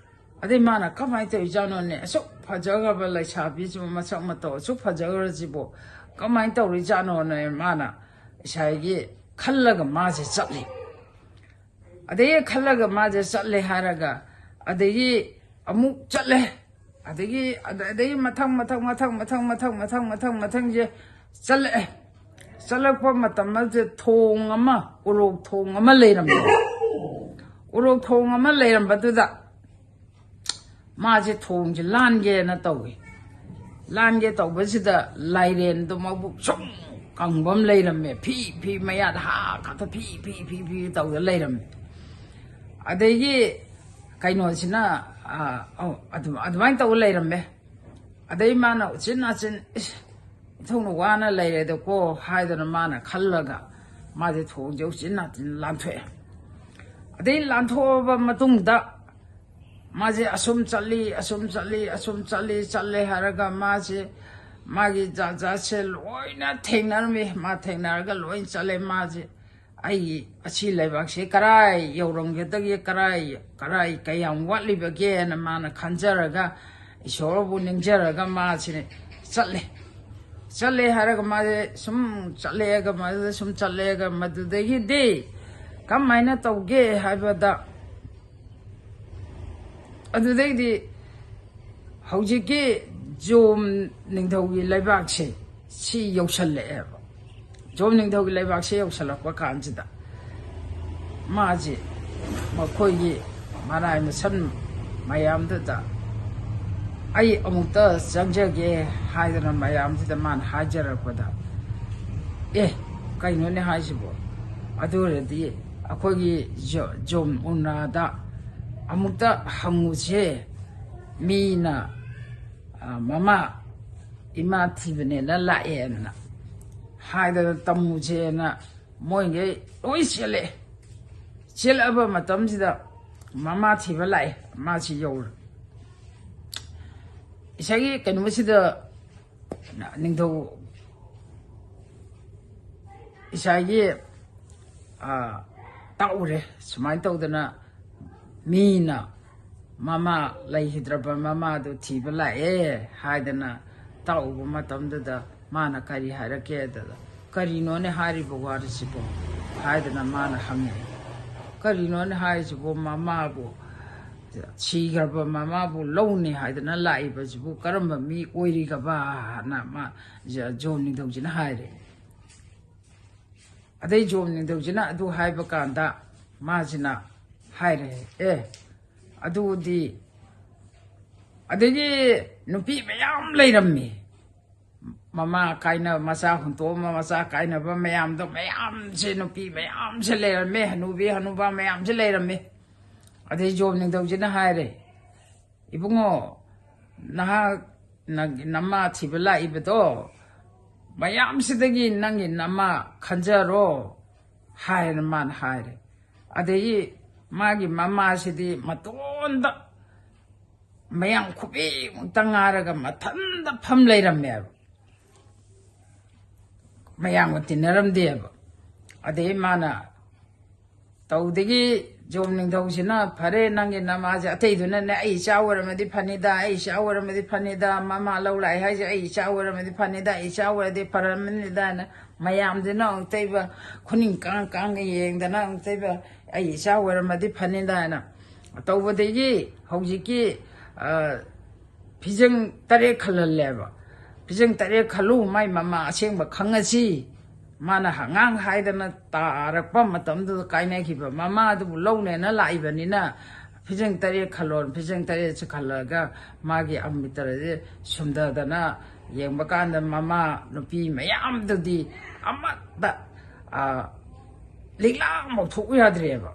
ꯑꯗꯩ ꯃꯥꯅ ꯀꯃꯥꯏꯅ ꯇꯧꯔꯤꯖꯥꯠꯅꯣꯅꯦ? ꯑꯁꯨꯛ ꯐꯖꯈ꯭ꯔꯕ ꯂꯩꯁꯥꯕꯤꯁꯤꯕꯨ, ꯃꯁꯛ ꯃꯇꯧ ꯑꯁꯨꯛ ꯐꯖꯈ꯭ꯔꯁꯤꯕꯨ ꯀꯃꯥꯏꯅ ꯇꯧꯔꯤꯖꯥꯠꯅꯣꯅ ꯃꯥꯅ ꯉꯁꯥꯏꯒꯤ ꯈꯜꯂꯒ ꯃꯥꯁꯦ ꯆꯠꯂꯤ꯫ ꯑꯗꯒꯤ ꯈꯜꯂꯒ ꯃꯥꯁꯦ ꯆꯠꯂꯦ ꯍꯥꯏꯔꯒ, ꯑꯗꯒꯤ ꯑꯃꯨꯛ ꯆꯠꯂꯦ꯫ ꯑꯗꯒꯤ, ꯑꯗ-, ꯑꯗꯒꯤ ꯃꯊꯪ, ꯃꯊꯪ, ꯃꯊꯪ, ꯃꯊꯪ, ꯃꯊꯪ, ꯃꯊꯪ, ꯃꯊꯪ, ꯃꯊꯪꯁꯦ ꯆꯠꯂꯛꯑꯦ꯫ ꯆꯠꯂꯛꯄ ꯃꯇꯝ ꯑꯗꯨꯗ ꯊꯣꯡ ꯑꯃ, ꯎꯔꯣꯛ ꯊꯣꯡ ꯑꯃ ꯂꯩꯔꯝꯃꯦ꯫ ꯎꯔꯣꯛ ꯊꯣꯡ ꯑꯃ ꯂꯩꯔꯝꯕꯗꯨꯗ ꯃꯥꯁꯦ ꯊꯣꯡꯁꯦ ꯂꯥꯟꯒꯦꯅ ꯇꯧꯏ꯫ ꯂꯥꯟꯒꯦ ꯇꯧꯕꯁꯤꯗ ꯂꯥꯏꯔꯦꯟꯗꯣ ꯃꯕꯨꯛ ꯁꯨꯝ ꯀꯪꯕ ꯑꯃ ꯂꯩꯔꯝꯃꯦ꯫ ꯐꯤ, ꯐꯤ ꯃꯌꯥꯗ ꯍꯥ ꯈꯛꯇ ꯐꯤ, ꯐꯤ, ꯐꯤ, ꯐꯤ ꯇꯧꯗ ꯂꯩꯔꯝꯃꯦ꯫ ꯑꯗꯒꯤ ꯀꯩꯅꯣꯁꯤꯅ, ꯑ, ꯑꯧ, ꯑꯗꯨ-, ꯑꯗꯨꯃꯥꯏꯅ ꯇꯧꯔ ꯂꯩꯔꯝꯃꯦ꯫ ꯑꯗꯩ ꯃꯥꯅ ꯎꯆꯤꯟ ꯅꯥꯆꯤꯟ, "ꯏꯁ, ꯏꯊꯧꯅ ꯋꯥꯅ ꯂꯩꯔꯦꯗꯀꯣ" ꯍꯥꯏꯗꯅ ꯃꯥꯅ ꯈꯜꯂꯒ ꯃꯥꯁꯦ ꯊꯣꯡꯁꯦ ꯎꯆꯤꯟ ꯅꯥꯆꯤꯟ ꯂꯥꯟꯊꯣꯛꯑꯦ꯫ ꯑꯗꯩ ꯂꯥꯟꯊꯣꯛꯑꯕ ꯃꯇꯨꯡꯗ ꯃꯥꯁꯦ ꯑꯁꯨꯝ ꯆꯠꯂꯤ, ꯑꯁꯨꯝ ꯆꯠꯂꯤ, ꯑꯁꯨꯝ ꯆꯠꯂꯤ, ꯆꯠꯂꯦ ꯍꯥꯏꯔꯒ ꯃꯥꯁꯦ ꯃꯥꯒꯤ ꯖꯥꯠ ꯖꯥꯠꯁꯦ ꯂꯣꯏꯅ ꯊꯦꯡꯅꯔꯝꯃꯤ꯫ ꯃꯥ ꯊꯦꯡꯅꯔꯒ ꯂꯣꯏ ꯆꯠꯂꯦ꯫ ꯃꯥꯁꯦ ꯑꯩꯒꯤ ꯑꯁꯤ ꯂꯩꯕꯥꯛꯁꯦ ꯀꯔꯥꯏ ꯌꯧꯔꯝꯒꯗꯒꯦ, ꯀꯔꯥꯏ ꯀꯔꯥꯏ ꯀꯌꯥꯝ ꯋꯥꯠꯂꯤꯕꯒꯦꯅ ꯃꯥꯅ ꯈꯟꯖꯔꯒ, ꯏꯁꯣꯔꯕꯨ ꯅꯤꯡꯖꯔꯒ ꯃꯥꯁꯤꯅꯦ ꯆꯠꯂꯦ꯫ ꯆꯠꯂꯦ ꯍꯥꯏꯔꯒ ꯃꯥꯁꯦ ꯁꯨꯝ ꯆꯠꯂꯦꯒ ꯃꯗꯨꯗ ꯁꯨꯝ ꯆꯠꯂꯦꯒ ꯃꯗꯨꯗꯒꯤꯗꯤ ꯀꯃꯥꯏꯅ ꯇꯧꯒꯦ ꯍꯥꯏꯕꯗ, ꯑꯗꯨꯗꯩꯗꯤ ꯍꯧꯖꯤꯛꯀꯤ ꯖꯣꯝ ꯅꯤꯡꯊꯧꯒꯤ ꯂꯩꯕꯥꯛꯁꯦ ꯁꯤ ꯌꯧꯁꯜꯂꯛꯑꯦꯕ꯫ ꯖꯣꯝ ꯅꯤꯡꯊꯧꯒꯤ ꯂꯩꯕꯥꯛꯁꯦ ꯌꯧꯁꯜꯂꯛꯄ ꯀꯥꯟꯁꯤꯗ ꯃꯥꯁꯦ ꯃꯈꯣꯏꯒꯤ ꯃꯔꯥꯏ ꯃꯁꯟ ꯃꯌꯥꯝꯗꯨꯗ "ꯑꯩ ꯑꯃꯨꯛꯇ ꯆꯪꯖꯒꯦ" ꯍꯥꯏꯗꯅ ꯃꯌꯥꯝꯁꯤꯗ ꯃꯥꯅ ꯍꯥꯏꯖꯔꯛꯄꯗ, "ꯑꯦ, ꯀꯩꯅꯣꯅꯦ ꯍꯥꯏꯁꯤꯕꯣ? ꯑꯗꯨ ꯑꯣꯏꯔꯗꯤ ꯑꯩꯈꯣꯏꯒꯤ ꯖꯣ-, ꯖꯣꯝ ꯎꯅꯥꯗ ꯑꯃꯨꯛꯇ ꯍꯪꯉꯨꯁꯦ, ꯃꯤꯅ, ꯑ, ꯃꯃꯥ, ꯏꯃꯥ ꯊꯤꯕꯅꯦꯅ ꯂꯥꯛꯑꯦꯅ ꯍꯥꯏꯗꯅ ꯇꯝꯃꯨꯁꯦꯅ" ꯃꯣꯏꯈꯩ ꯂꯣꯏ ꯆꯦꯜꯂꯛꯑꯦ꯫ ꯆꯦꯜꯂꯛꯑꯕ ꯃꯇꯝꯁꯤꯗ ꯃꯃꯥ ꯊꯤꯕ ꯂꯥꯛꯑꯦ꯫ ꯃꯥꯁꯤ ꯌꯧꯔꯦ꯫ ꯉꯁꯥꯏꯒꯤ ꯀꯩꯅꯣꯁꯤꯗ ꯅꯤꯡꯊꯧ ꯏꯁꯥꯒꯤ, ꯑ, ꯇꯥꯛꯎꯔꯦ꯫ ꯁꯨꯃꯥꯏꯅ ꯇꯧꯗꯅ ꯃꯤꯅ ꯃꯃꯥ ꯂꯩꯈꯤꯗ꯭ꯔꯕ ꯃꯃꯥꯗꯨ ꯊꯤꯕ ꯂꯥꯛꯑꯦ ꯍꯥꯏꯗꯅ ꯇꯥꯛꯎꯕ ꯃꯇꯝꯗꯨꯗ ꯃꯥꯅ ꯀꯔꯤ ꯍꯥꯏꯔꯛꯀꯦ ꯑꯗꯨꯗ, "ꯀꯔꯤꯅꯣꯅꯦ ꯍꯥꯏꯔꯤꯕ ꯋꯥꯔꯤꯁꯤꯕꯣ?" ꯍꯥꯏꯗꯅ ꯃꯥꯅ ꯍꯪꯉꯛꯑꯦ꯫ "ꯀꯔꯤꯅꯣꯅꯦ ꯍꯥꯏꯔꯤꯁꯤꯕꯣ? ꯃꯃꯥꯕꯨ, ꯁꯤꯈ꯭ꯔꯕ ꯃꯃꯥꯕꯨ ꯂꯧꯅꯤ ꯍꯥꯏꯗꯅ ꯂꯥꯛꯏꯕꯁꯤꯕꯨ ꯀꯔꯝꯕ ꯃꯤ ꯑꯣꯏꯔꯤꯒꯕ?" ꯍꯥꯏꯅ ꯃꯥ, ꯖ-, ꯖꯣꯝ ꯅꯤꯡꯊꯧꯁꯤꯅ ꯍꯥꯏꯔꯦ꯫ ꯑꯗꯩ ꯖꯣꯝ ꯅꯤꯡꯊꯧꯁꯤꯅ ꯑꯗꯨ ꯍꯥꯏꯕ ꯀꯥꯟꯗ ꯃꯥꯁꯤꯅ ꯍꯥꯏꯔꯦ, "ꯑꯦ, ꯑꯗꯨꯗꯤ ꯑꯗꯒꯤ ꯅꯨꯄꯤ ꯃꯌꯥꯝ ꯂꯩꯔꯝꯃꯤ꯫ ꯃꯃꯥ ꯀꯥꯏꯅ, ꯃꯆꯥ ꯍꯨꯟꯇꯣꯛꯑꯝꯃ ꯃꯆꯥ ꯀꯥꯏꯅꯕ ꯃꯌꯥꯝꯗꯣ, ꯃꯌꯥꯝꯁꯦ, ꯅꯨꯄꯤ ꯃꯌꯥꯝꯁꯦ ꯂꯩꯔꯝꯃꯦ, ꯍꯅꯨꯕꯤ ꯍꯅꯨꯕ ꯃꯌꯥꯝꯁꯦ ꯂꯩꯔꯝꯃꯦ"꯫ ꯑꯗꯩ ꯖꯣꯝ ꯅꯤꯡꯊꯧꯁꯤꯅ ꯍꯥꯏꯔꯦ, "ꯏꯕꯨꯡꯉꯣ, ꯅꯍꯥꯛ ꯅꯪꯒꯤ ꯅꯃꯥ ꯊꯤꯕ ꯂꯥꯛꯏꯕꯗꯣ, ꯃꯌꯥꯝꯁꯤꯗꯒꯤ ꯅꯪꯒꯤ ꯅꯃꯥ ꯈꯟꯖꯔꯣ" ꯍꯥꯏꯅ ꯃꯥꯅ ꯍꯥꯏꯔꯦ꯫ ꯑꯗꯒꯤ ꯃꯥꯒꯤ ꯃꯃꯥꯁꯤꯗꯤ ꯃꯇꯣꯟꯗ ꯃꯌꯥꯡ ꯈꯨꯕꯤꯃꯨꯛꯇ ꯉꯥꯔꯒ ꯃꯊꯟꯇ ꯐꯝ ꯂꯩꯔꯝꯃꯦꯕ꯫ ꯃꯌꯥꯝꯒ ꯇꯤꯟꯅꯔꯝꯗꯦꯕ꯫ ꯑꯗꯩ ꯃꯥꯅ ꯇꯧꯗꯒꯤ ꯖꯣꯝ ꯅꯤꯡꯊꯧꯁꯤꯅ, "ꯐꯔꯦ, ꯅꯪꯒꯤ ꯅꯃꯥꯁꯦ ꯑꯇꯩꯗꯨꯅꯅꯦ, ꯑꯩ ꯏꯆꯥ ꯑꯣꯏꯔꯝꯃꯗꯤ ꯐꯅꯤꯗ, ꯑꯩ ꯏꯆꯥ ꯑꯣꯏꯔꯝꯃꯗꯤ ꯐꯅꯤꯗ, ꯃꯃꯥ ꯂꯧ ꯂꯥꯛꯑꯦ ꯍꯥꯏꯁꯦ ꯑꯩ ꯏꯆꯥ ꯑꯣꯏꯔꯝꯃꯗꯤ ꯐꯅꯤꯗ, ꯑꯩ ꯏꯆꯥ ꯑꯣꯏꯔꯗꯤ ꯐꯔꯝꯃꯅꯤꯗ" ꯍꯥꯏꯅ ꯃꯌꯥꯝꯗꯨꯅ ꯑꯃꯨꯛꯇꯩꯕ ꯈꯨꯅꯤꯡ ꯀꯥꯡ ꯀꯥꯡꯒ ꯌꯦꯡꯗꯅ ꯑꯃꯨꯛꯇꯩꯕ "ꯑꯩ ꯏꯆꯥ ꯑꯣꯏꯔꯝꯃꯗꯤ ꯐꯅꯤꯗ" ꯍꯥꯏꯅ ꯇꯧꯕꯗꯒꯤ ꯍꯧꯖꯤꯛꯀꯤ, ꯑ, ꯐꯤꯖꯪ ꯇꯔꯦꯠ ꯈꯜꯍꯜꯂꯦꯕ꯫ "ꯐꯤꯖꯪ ꯇꯔꯦꯠ ꯈꯜꯂꯨ, ꯃꯥꯏ ꯃꯃꯥ ꯑꯁꯦꯡꯕ ꯈꯪꯉꯁꯤ꯫ ꯃꯥꯅ ꯑꯉꯥꯡ ꯍꯥꯏꯗꯅ ꯇꯥꯔꯛꯄ ꯃꯇꯝꯗꯨꯗ ꯀꯥꯏꯅꯈꯤꯕ ꯃꯃꯥꯗꯨꯕꯨ ꯂꯧꯅꯦꯅ ꯂꯥꯛꯏꯕꯅꯤꯅ ꯐꯤꯖꯪ ꯇꯔꯦꯠ ꯈꯜꯂꯣ", ꯐꯤꯖꯪ ꯇꯔꯦꯠꯁꯦ ꯈꯜꯂꯒ ꯃꯥꯒꯤ ꯑꯃꯤꯇ꯭ꯔꯁꯦ ꯁꯨꯝꯊꯗꯅ ꯌꯦꯡꯕ ꯀꯥꯟꯗ ꯃꯃꯥ ꯅꯨꯄꯤ ꯃꯌꯥꯝꯗꯨꯗꯤ ꯑꯃꯠꯇ, ꯑ, ꯂꯤꯛꯂꯥ ꯑꯃꯐꯥꯎ ꯊꯣꯛꯎ ꯌꯥꯗ꯭ꯔꯦꯕ꯫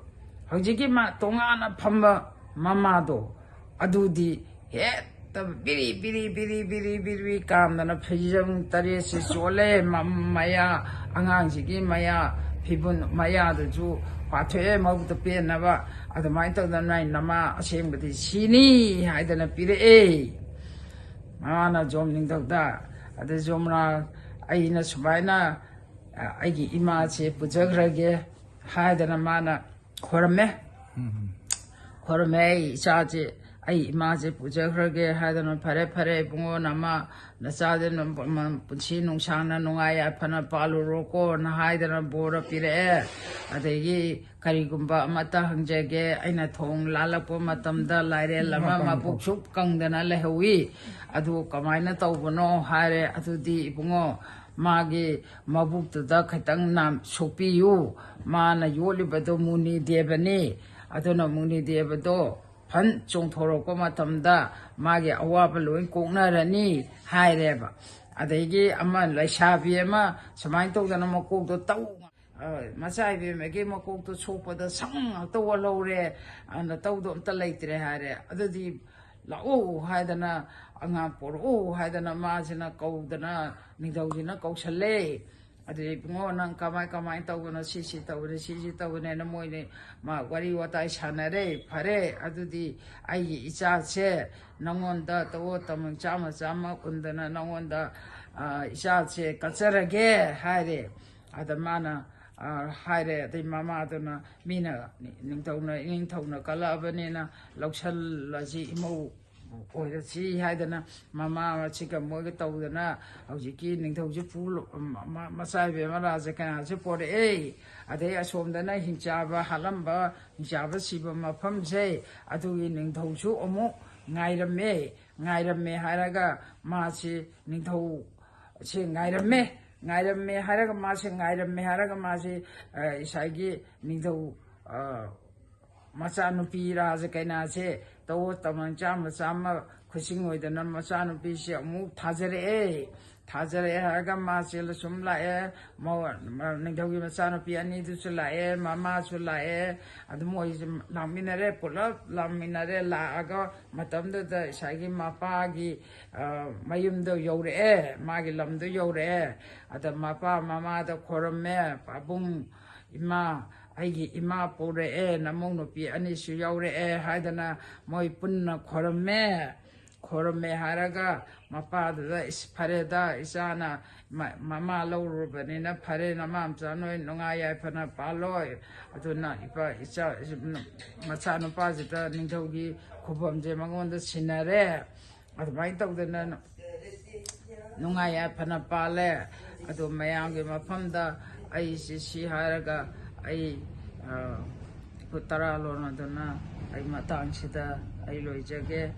ꯍꯧꯖꯤꯛꯀꯤ ꯃꯥ ꯇꯣꯉꯥꯟꯅ ꯐꯝꯕ ꯃꯃꯥꯗꯣ, ꯑꯗꯨꯗꯤ ꯍꯦꯛꯇ ꯕꯤꯔꯤ ꯕꯤꯔꯤ ꯕꯤꯔꯤ ꯕꯤꯔꯤ ꯕꯤꯔꯤ ꯀꯥꯝꯗꯅ ꯐꯤꯖꯪ ꯇꯔꯦꯠꯁꯤ ꯆꯣꯜꯂꯦ꯫ ꯃ-, ꯃꯌꯥ, ꯑꯉꯥꯡꯁꯤꯒꯤ ꯃꯌꯥ, ꯐꯤꯕꯨꯟ ꯃꯌꯥꯗꯨꯁꯨ ꯄꯥꯊꯣꯛꯑꯦ ꯃꯕꯨꯛꯇ ꯄꯦꯟꯅꯕ꯫ ꯑꯗꯨꯃꯥꯏꯅ ꯇꯧꯗꯅ ꯅꯣꯏ ꯅꯃꯥ ꯑꯁꯦꯡꯕꯗꯤ ꯁꯤꯅꯤ ꯍꯥꯏꯗꯅ ꯄꯤꯔꯛꯑꯦ ꯃꯥꯅ ꯖꯣꯝ ꯅꯤꯡꯊꯧꯗ꯫ ꯑꯗꯨ ꯖꯣꯝꯅ, "ꯑꯩꯅ ꯁꯨꯃꯥꯏꯅ, ꯑ, ꯑꯩꯒꯤ ꯏꯃꯥꯁꯦ ꯄꯨꯖꯈ꯭ꯔꯒꯦ" ꯍꯥꯏꯗꯅ ꯃꯥꯅ ꯈꯣꯏꯔꯝꯃꯦ꯫ ꯈꯣꯏꯔꯝꯃꯦ, "ꯑꯩ ꯏꯆꯥꯁꯦ, ꯑꯩ ꯏꯃꯥꯁꯦ ꯄꯨꯖꯈ꯭ꯔꯒꯦ" ꯍꯥꯏꯗꯅ, "ꯐꯔꯦ, ꯐꯔꯦ ꯏꯕꯨꯡꯉꯣ, ꯅꯃꯥ ꯅꯆꯥꯁꯦ ꯅ-, ꯄꯨꯟꯁꯤ ꯅꯨꯡꯁꯥꯡꯅ ꯅꯨꯡꯉꯥꯏ ꯌꯥꯏꯐꯅ ꯄꯥꯜꯂꯨꯔꯣꯀꯣꯅ" ꯍꯥꯏꯗꯅ ꯕꯣꯔ ꯄꯤꯔꯛꯑꯦ꯫ ꯑꯗꯒꯤ "ꯀꯔꯤꯒꯨꯝꯕ ꯑꯃꯠꯇ ꯍꯪꯖꯒꯦ, ꯑꯩꯅ ꯊꯣꯡ ꯂꯥꯜꯂꯛꯄ ꯃꯇꯝꯗ ꯂꯥꯏꯔꯦꯜ ꯑꯃ ꯃꯄꯨꯛ ꯁꯨꯛ ꯀꯪꯗꯅ ꯂꯩꯍꯧꯋꯤ, ꯑꯗꯨ ꯀꯃꯥꯏꯅ ꯇꯧꯕꯅꯣ?" ꯍꯥꯏꯔꯦ꯫ "ꯑꯗꯨꯗꯤ ꯏꯕꯨꯡꯉꯣ, ꯃꯥꯒꯤ ꯃꯕꯨꯛꯇꯨꯗ ꯈꯤꯇꯪ ꯅꯥꯝ ꯁꯣꯛꯄꯤꯌꯨ, ꯃꯥꯅ ꯌꯣꯠꯂꯤꯕꯗꯣ ꯃꯨꯅꯤ ꯗꯦꯕꯅꯤ, ꯑꯗꯨꯅ ꯃꯨꯅꯤ ꯗꯦꯕꯗꯣ ꯐꯟ ꯆꯣꯡꯊꯣꯔꯛꯄ ꯃꯇꯝꯗ ꯃꯥꯒꯤ ꯑꯋꯥꯕ ꯂꯣꯏ ꯀꯣꯛꯅꯔꯅꯤ" ꯍꯥꯏꯔꯦꯕ꯫ ꯑꯗꯒꯤ ꯑꯃ ꯂꯩꯁꯥꯕꯤ ꯑꯃ ꯁꯨꯃꯥꯏꯅ ꯇꯧꯗꯅ ꯃꯀꯣꯛꯇꯣ ꯇꯧ, ꯑ, ꯃꯆꯥ ꯏꯕꯦꯝꯃꯒꯤ ꯃꯀꯣꯛꯇꯣ ꯁꯣꯛꯄꯗ ꯁꯪ ꯉꯥꯛꯇ ꯑꯣꯜꯍꯧꯔꯦ, ꯑꯗꯨꯅ ꯇꯧꯗꯣ ꯑꯝꯇ ꯂꯩꯇ꯭ꯔꯦ ꯍꯥꯏꯔꯦ꯫ ꯑꯗꯨꯗꯤ "ꯂꯥꯛꯑꯣ" ꯍꯥꯏꯗꯅ, "ꯑꯉꯥꯡ ꯄꯣꯔꯛꯑꯣ" ꯍꯥꯏꯗꯅ ꯃꯥꯁꯤꯅ ꯀꯧꯗꯅ, ꯅꯤꯡꯊꯧꯁꯤꯅ ꯀꯧꯁꯜꯂꯦ꯫ ꯑꯗꯨꯗꯤ ꯏꯕꯨꯡꯉꯣ, ꯅꯪ ꯀꯃꯥꯏ ꯀꯃꯥꯏꯅ ꯇꯧꯕꯅꯣ, ꯁꯤꯁꯤ ꯇꯧꯕꯅꯦ, ꯁꯤꯁꯤ ꯇꯧꯕꯅꯦꯅ ꯃꯣꯏꯅꯤ ꯃꯥ ꯋꯥꯔꯤ ꯋꯥꯇꯥꯏ ꯁꯥꯟꯅꯔꯦ꯫ ꯐꯔꯦ, ꯑꯗꯨꯗꯤ ꯑꯩꯒꯤ ꯏꯆꯥꯁꯦ ꯅꯪꯉꯣꯟꯗ ꯇꯧꯑꯣ, ꯇꯃꯟ ꯆꯥꯝꯃ ꯆꯥꯝꯃ ꯎꯟꯗꯅ ꯅꯪꯉꯣꯟꯗ, ꯑ, ꯏꯆꯥꯁꯦ ꯀꯠꯆꯔꯒꯦ ꯍꯥꯏꯔꯦ꯫ ꯑꯗ ꯃꯥꯅ, ꯑ, ꯍꯥꯏꯔꯦ꯫ ꯑꯗꯩ ꯃꯃꯥꯗꯨꯅ, ꯃꯤꯅ ꯅꯤꯡꯊꯧꯅ, ꯏꯅꯤꯡꯊꯧꯅ ꯀꯜꯂꯛꯑꯕꯅꯤꯅ ꯂꯧꯁꯜꯂꯁꯤ, ꯏꯃꯧ ꯑꯣꯏꯔꯁꯤ ꯍꯥꯏꯗꯅ ꯃꯃꯥꯁꯤꯒ ꯃꯣꯏꯒ ꯇꯧꯗꯅ ꯍꯧꯖꯤꯛꯀꯤ ꯅꯤꯡꯊꯧꯁꯦ ꯄꯨ-, ꯃ-, ꯃ-, ꯃꯆꯥ ꯏꯕꯦꯝꯃ ꯔꯥꯖ ꯀꯩꯅꯥꯁꯦ ꯄꯣꯔꯛꯑꯦ꯫ ꯑꯗꯩ ꯑꯁꯣꯝꯗꯅ ꯍꯤꯡꯆꯥꯕ ꯍꯥꯠꯂꯝꯕ, ꯍꯤꯡꯆꯥꯕ ꯁꯤꯕ ꯃꯐꯝꯁꯦ, ꯑꯗꯨꯒꯤ ꯅꯤꯡꯊꯧꯁꯨ ꯑꯃꯨꯛ ꯉꯥꯏꯔꯝꯃꯦ꯫ ꯉꯥꯏꯔꯝꯃꯦ ꯍꯥꯏꯔꯒ ꯃꯥꯁꯤ ꯅꯤꯡꯊꯧ ꯁꯦ ꯉꯥꯏꯔꯝꯃꯦ꯫ ꯉꯥꯏꯔꯝꯃꯦ ꯍꯥꯏꯔꯒ ꯃꯥꯁꯦ, ꯉꯥꯏꯔꯝꯃꯦ ꯍꯥꯏꯔꯒ ꯃꯥꯁꯦ, ꯑ, ꯉꯁꯥꯏꯒꯤ ꯅꯤꯡꯊꯧ, ꯑ, ꯃꯆꯥꯅꯨꯄꯤ ꯔꯥꯖ ꯀꯩꯅꯥꯁꯦ ꯇꯧꯑꯣ, ꯇꯃꯟ ꯆꯥꯝꯃ ꯆꯥꯝꯃ ꯈꯨꯠꯁꯤꯡ ꯑꯣꯏꯗꯅ ꯃꯆꯥꯅꯨꯄꯤꯁꯦ ꯑꯃꯨꯛ ꯊꯥꯖꯔꯛꯑꯦ꯫ ꯊꯥꯖꯔꯛꯑꯦ ꯍꯥꯏꯔꯒ ꯃꯥꯁꯦ ꯁꯨꯝ ꯂꯥꯛꯑꯦ꯫ ꯃꯧ-, ꯅꯤꯡꯊꯧꯒꯤ ꯃꯆꯥꯅꯨꯄꯤ ꯑꯅꯤꯗꯨꯁꯨ ꯂꯥꯛꯑꯦ, ꯃꯃꯥꯁꯨ ꯂꯥꯛꯑꯦ꯫ ꯑꯗꯨ ꯃꯣꯏꯁꯦ ꯂꯥꯛꯃꯤꯟꯅꯔꯦ, ꯄꯨꯂꯞ ꯂꯥꯛꯃꯤꯟꯅꯔꯦ꯫ ꯂꯥꯛꯑꯒ ꯃꯇꯝꯗꯨꯗ ꯉꯁꯥꯏꯒꯤ ꯃꯄꯥꯒꯤ, ꯑ, ꯃꯌꯨꯝꯗꯣ ꯌꯧꯔꯛꯑꯦ, ꯃꯥꯒꯤ ꯂꯝꯗꯣ ꯌꯧꯔꯛꯑꯦ꯫ ꯑꯗ ꯃꯄꯥ ꯃꯃꯥꯗ ꯈꯣꯏꯔꯝꯃꯦ, "ꯄꯥꯕꯨꯡ, ꯏꯃꯥ, ꯑꯩꯒꯤ ꯏꯃꯥ ꯄꯨꯔꯛꯑꯦ, ꯅꯃꯧ ꯅꯨꯄꯤ ꯑꯅꯤꯁꯨ ꯌꯧꯔꯛꯑꯦ" ꯍꯥꯏꯗꯅ ꯃꯣꯏ ꯄꯨꯟꯅ ꯈꯣꯏꯔꯝꯃꯦ꯫ ꯈꯣꯏꯔꯝꯃꯦ ꯍꯥꯏꯔꯒ ꯃꯄꯥꯗꯨꯗ, "ꯏꯁ, ꯐꯔꯦꯗ, ꯏꯆꯥꯅ ꯃ-, ꯃꯃꯥ ꯂꯧꯔꯨꯔꯕꯅꯤꯅ ꯐꯔꯦ, ꯅꯃꯥ ꯃꯆꯥ ꯅꯣꯏ ꯅꯨꯡꯉꯥꯏ ꯌꯥꯏꯐꯅ ꯄꯥꯜꯂꯣ꯫ ꯑꯗꯨꯅ ꯏꯄꯥ, ꯏꯆꯥ, ꯃꯆꯥꯅꯨꯄꯥꯁꯤꯗ ꯅꯤꯡꯊꯧꯒꯤ ꯈꯨꯕꯝꯁꯦ ꯃꯉꯣꯟꯗ ꯁꯤꯟꯅꯔꯦ꯫ ꯑꯗꯨꯃꯥꯏꯅ ꯇꯧꯗꯅ ꯅꯨꯡꯉꯥꯏ ꯌꯥꯏꯐꯅ ꯄꯥꯜꯂꯦ꯫ ꯑꯗꯣ ꯃꯌꯥꯝꯒꯤ ꯃꯐꯝꯗ ꯑꯩꯁꯤ ꯁꯤ ꯍꯥꯏꯔꯒ ꯑꯩ, ꯑ, ꯇꯔꯥ ꯂꯣꯟꯅꯗꯨꯅ ꯑꯩ ꯃꯇꯥꯡꯁꯤꯗ ꯑꯩ ꯂꯣꯏꯖꯒꯦ꯫